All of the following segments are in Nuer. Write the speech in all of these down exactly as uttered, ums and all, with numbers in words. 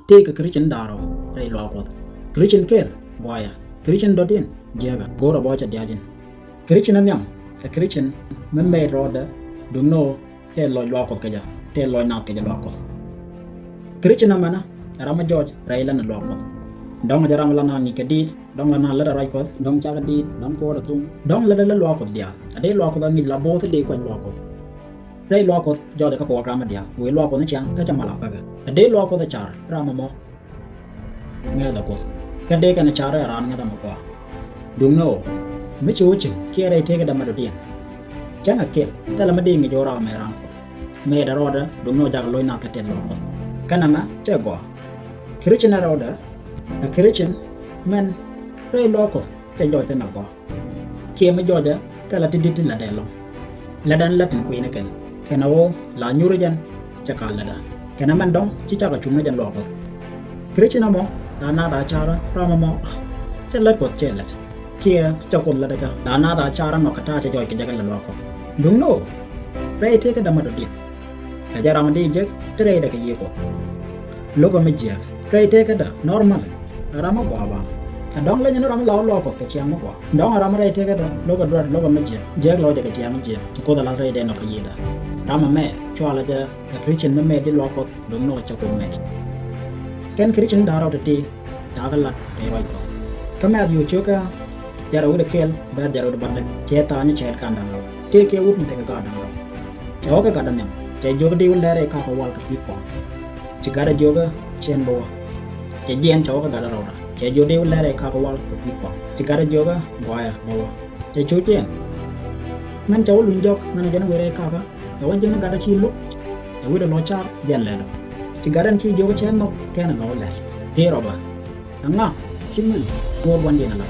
Tëëkɛ Christian da̱ŋ rɛw rɛy luaak Kuɔth. Christian kɛl, buayɛ. Christian dɔ̱diɛn, jiäkɛ. Go̱o̱rä bä cɛ diaal ji̱n. Christian ɛ nhiam, ɛ Christian mi mɛy rɔɔdɛ, duŋni ɣöö tɛth lɔc luaak Kuɔth kɛ jɛ, tɛth lɔc naath kɛ jɛ luaak Kuɔth. Christian ɛmɛnɛ ɛ ram mi jɔɔc rɛy län ɛ luaak Kuɔth. Dɔ̱ŋ ɛ jɛn ram la naath ŋi̱i̱c kɛ di̱i̱t, dɔ̱ŋ la naath lät ɛ ruac Kuɔth, dɔ̱ŋ cakɛ di̱i̱t, dɔ̱ŋ puɔ̱ɔ̱rɛ thuŋ, dɔ̱ŋ lätdɛ lät luaak Kuɔth diaal. Ɛ dee luaak Kuɔth ɛ ŋi̱i̱c la bo̱o̱th i̱ dee kuany luaak Kuɔth. Rɛy luaak Kuɔth jɔɔcɛ kä program diaal, wëë luaak Kuɔth ni ciaŋ kä cɛ mal a päkɛ. Ɛ dee luaak Kuɔth ɛ car ram ɛmɔ ŋäthɛ Kuoth. Kä dee kɛn ɛ car rɛy raan ŋäthɛ mɛ gɔaa. Duŋni ɣöö mi ci wä cieŋ kiɛ rɛy tëëkädɛ mɛ dɔ̱diɛn, cäŋ ɛ kɛl, thilɛ mi dee ŋi̱i̱c ɣöö ram ɛ raan Kuɔth. Mëëdɛ rɔɔdɛ, duŋni ɣöö jakɛ loc naath kä tɛth luaak Kuɔth. Kä nɛmɛ cɛ gɔaa. Christian ɛ rɔɔdɛ, ɛ Christian mɛn rɛy luaak Kuɔth cɛ jɔɔc thi̱n ɛ gɔaa. Kiɛ mi jɔɔcɛ thilɛ ti di̱t tin lätdɛ ɛlɔ̱ŋ. Lätdɛ ɛn lät tin kui̱ni kɛn, kɛnɛ ɣöö la nyuuri jɛn cɛ ka̱a̱l lätdɛ. Kɛnɛ mɛn dɔ̱ŋ ci cakɛ cuŋni jɛn luaak Kuɔth. Christian ɛmɔ la naath a car ram ɛmɔ cɛ lät Kuɔth cɛ lät. Kiɛ cɛ Kuoth lätdɛ kä la naath a car ɛnɔ kɛ ta̱a̱ cɛ jɔɔc kɛ jɛ kɛ lät luaak Kuɔth. Duŋni ɣöö rɛy tëëkädɛ mɛ dɔ̱diɛn, kɛ jɛ ram mi dee jiäk ti rɛydɛ kɛ Yiëë Kuɔth. Lo̱kɛ mi jiääk rɛy tëëkädɛ normal. Ɛ ram mi gɔaa bä. Ɛ dɔ̱ŋ leny ni ram mi la wä luaak Kuɔth kɛ ciaŋ mi gɔaa. Dɔ̱ŋ ɛ ram mi rɛy tëëkädɛ lo̱kɛ duer, lo̱kɛ mi jiääk. Jiääk lɔcdɛ kɛ ciaŋ mi jiääk. Ci Kuoth ɛ la̱th rɛydɛ nɔ kɛ Yiëëdɛ. Ram ɛmɛ cɔalɛ jɛ ɛ Christian mi mɛt ji̱ luaak Kuɔth, duŋni ɣöö cɛ Kuoth mɛt. Kɛn Christian da̱ŋ rɛw ti̱ti̱ cakɛ lat rɛy ruac Kuɔth. Kä Mɛthiw cio̱kä jɛn rɛw wi̱cdɛ kɛl bɛ̈th jɛn rɛw wi̱cdɛ bädäk, cɛ tha̱a̱ŋ ni cɛɛl kɛn da̱ŋ rɛw. Tëëkɛ wut mi tekɛ gaat da̱ŋ rɛw. Cɛ ɣɔ̱kɛ gatdɛ nhiam, cɛ jiök i̱ dee wä lɛr rɛy kakä wal kɛ kui̱ kɔaŋ. Ci gatdɛ jiök i̱ cɛ ɛn bä wä. Cɛ jiɛn, cɛ ɣɔ̱kɛ gatdɛ rɛwdɛ, cɛ jiök i̱ dee wä lɛr rɛy kakä wal kɛ kui̱ kɔaŋ. Ci gatdɛ jiök i̱ gɔaaɛ bä wä. Cɛ coc ɛn. Mɛn cɛ wä luny jɔk, mɛn ɛ jɛn wëë rɛy kakä, cɛ wä jiäkni gatdɛ ci lo̱k. Cɛ wi̱cdɛ lɔ car jɛn lɛtdɛ. Ci gatdɛ ɛn ci jiök i̱ cɛ nhɔk kɛn ɛ lɔ lɛr. Tëë rɔ bä. Ɛŋa ci min go̱o̱r gua̱ndiɛn ala?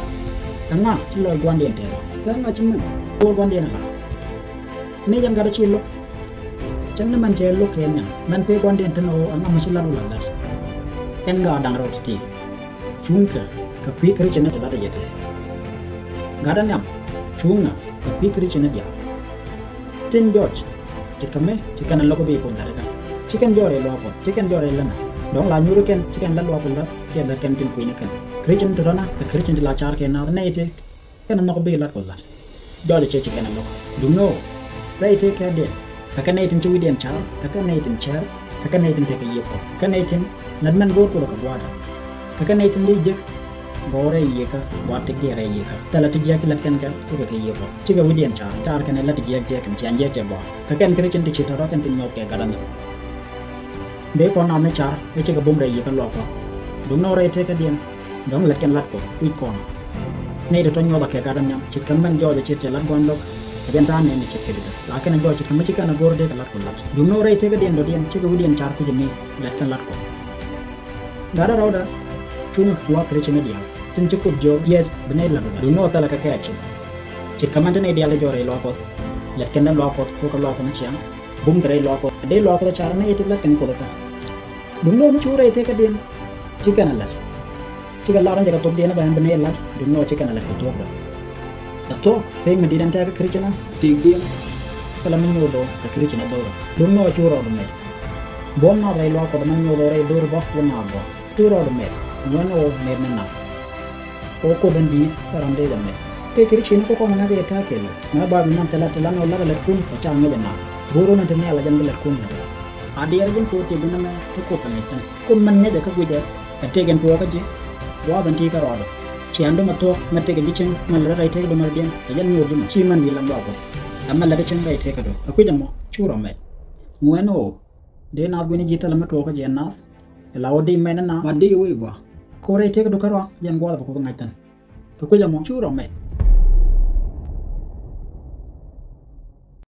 Ɛŋa ci lɔc gua̱ndiɛn tɛth? Kä ɛŋa ci min go̱o̱r gua̱ndiɛn ala? Ni jɛn gatdɛ ci lo̱k. Cäŋ ni mɛn cɛ lo̱k kɛ nhiam, mɛn pee gua̱ndiɛn thi̱n ɣöö ɛŋa mi ci lat wä la lat. Ɛn gaat da̱ŋ rɛw ti̱ti̱. Cuŋkɛ kɛ kui̱ Christian ni ti lat jɛ tɛth. Gatdɛ nhiam, cuŋɛ kɛ kui̱ Christian ni diaal. Tin jɔc ce̱tkɛ mi ci kɛn ɛ lo̱k bi Kuoth la̱t kä. Ci kɛn jɔɔc rɛy luaak Kuɔth, ci kɛn jɔɔc rɛy länä. Dɔ̱ŋ la nyuuri kɛn, ci kɛn lät luaak Kuɔth la̱t, kiɛ lät kɛn tin kui̱ni kɛn. Christian ti rɔ̱nä kɛ Christian ti la car kɛ naath nɛy ti kɛn ɛ nhɔk bi lat Kuɔth la̱t. Jɔɔc ce̱t ci kɛn ɛ lo̱k. Duŋni ɣöö rɛy tëëkädiɛn, kɛ kɛn nɛy tin ci wi̱cdiɛn car, kɛ kɛn nɛy tin cär, kɛ kɛn nɛy tin tekɛ Yiëë Kuɔth, kɛ nɛy tin lät mɛn go̱o̱r Kuoth kɛ gua̱a̱thdɛ. Kɛ kɛn nɛy tin dee jiäk gɔw rɛy Yiëëkä, gɔaa tëkdiɛn rɛy Yiëëkä. Thilɛ ti jiäk ti lät kɛn kɛ, tekɛ kɛ Yiëë Kuɔth. Cikɛ wi̱cdiɛn car, car kɛn ɛ lät ti jiäk jiäk kɛn, ciaŋ jiäk cɛ gɔaa. Kɛ kɛn Christian ti ci tɔ̱tɔ̱ kɛn tin nyuɔth kɛ gatdɛ nhiam. Dee kɔn naath ni car, ɛ cikɛ bum rɛy Yiëëkä luaak Kuɔth. Duŋni ɣöö rɛy tëëkädiɛn, dɔ̱ŋ lät kɛn lat Kuɔth kui̱c kɔn. Nɛy tɔ̱tɔ̱ nyuɔthɛ kɛ gatdɛ nhiam, ce̱tkɛ mɛn jɔɔc ɛ ce̱t cɛ lat gua̱n lo̱k, ɛ jɛn ta̱a̱ nɛɛni ce̱tkɛ di̱tdä. La kɛn ɛ jɔɔc ce̱tkɛ mi ci kɛn ɛ go̱o̱r dee kɛ lat Kuɔth lat. Duŋni ɣöö rɛy tëëkädiɛn dɔ̱diɛn, cikɛ wi̱cdiɛn car kui̱c ɛmi, lät kɛn lat Kuɔth. Gatdɛ rɛwdɛ, cuŋ kua Christian ni diaal tin ci Kuoth jiök, yes, bi nɛy lat lat. Duŋni ɣöö thilɛ kɛ kɛ action. Ce̱tkɛ mɛn te nɛy diaal ti jɔɔc rɛy luaak Kuɔth, lät kɛn ɛ luaak Kuɔth, wä kɛ luaak Kuɔth ni ciaŋ, bum kɛ rɛy luaak Kuɔth. Dee luaak Kuɔth car nɛy ti lät kɛn Kuoth kä. Duŋni ɣöö mi cu rɛy tëëkädiɛn, ci kɛn ɛ lät. Cikɛ lar ni jɛ kɛ thokdiɛn ɛ bɛ ɛn bi nɛy lat, duŋni ɣöö ci kɛn ɛ lät kɛ thuɔ̱kdɛ. Kɛ thuɔ̱k, pek mi di̱t ɛn tɛ̈ɛ̈ kä Christian, tëëkdiɛn, thilɛ mi nyuuth ɣöö kɛ Christian ɛ dho̱rä. Duŋni ɣöö cu rɔɔdu mɛt. Buɔ̱m naath rɛy luaak Kuɔth ɛmɛ nyuuth ɣöö rɛy dho̱r bä wä naath gɔaa. Cu rɔɔdu mɛt, ŋuɛ̈ni ɣöö mɛt ni naath. Ɣöö Kuoth ɛn di̱i̱t, ɛ ram dee jɛ mɛt. Tëë Christian ni kä kɔn ɛ ŋa̱c ɛ yɛ tɛ̈ɛ̈ kɛɛliw. Mɛ Bayböl nɔn cɛ lat, cɛ lat ni ɣöö la̱t ɛ lätkun, ɛ ca ŋäc ɛ naath. Go̱o̱r ɣöö nɛn te nhial ɛ jɛn bi lätkun ŋäc. A diɛɛr ji̱n ko̱o̱r tëë bi nɛmɛ ti Kuoth kɛ ŋäc thi̱n. Kum mɛn ŋäcɛ kä guicɛ, ɛ tëëk ɛn tuɔɔkä ji̱, gua̱a̱th ɛn ti kä rɔɔdɛ. Ciɛ ɛn dɔ̱mɛ thuɔ̱k, mɛ tëëkɛ ji̱ cieŋ, mɛ lät rɛy tëëk dɔ̱mɛ rɔ̱diɛn, ɛ jɛn nyuur ji̱ mɔ. Ci mɛn wi̱i̱ lam luaak Kuɔth. Ɛ mɛ lät ji̱ cieŋ rɛy tëëkä do̱. Kɛ kui̱c ɛmɔ, cu rɔ mɛt. Ŋuɛ̈ni ɣöö dee naath gui̱ni ji̱ thilɛ mi tuɔɔkä jɛ naath. Ɛ la ɣöö dee mɛn ni naath, ba dee wec gɔaa. Ko̱r rɛy tëëkä do̱ kärɔa, jɛn gua̱a̱th ɛ bɛ Kuoth ŋa̱c thi̱n. Kɛ kui̱c ɛmɔ, cu rɔ mɛt.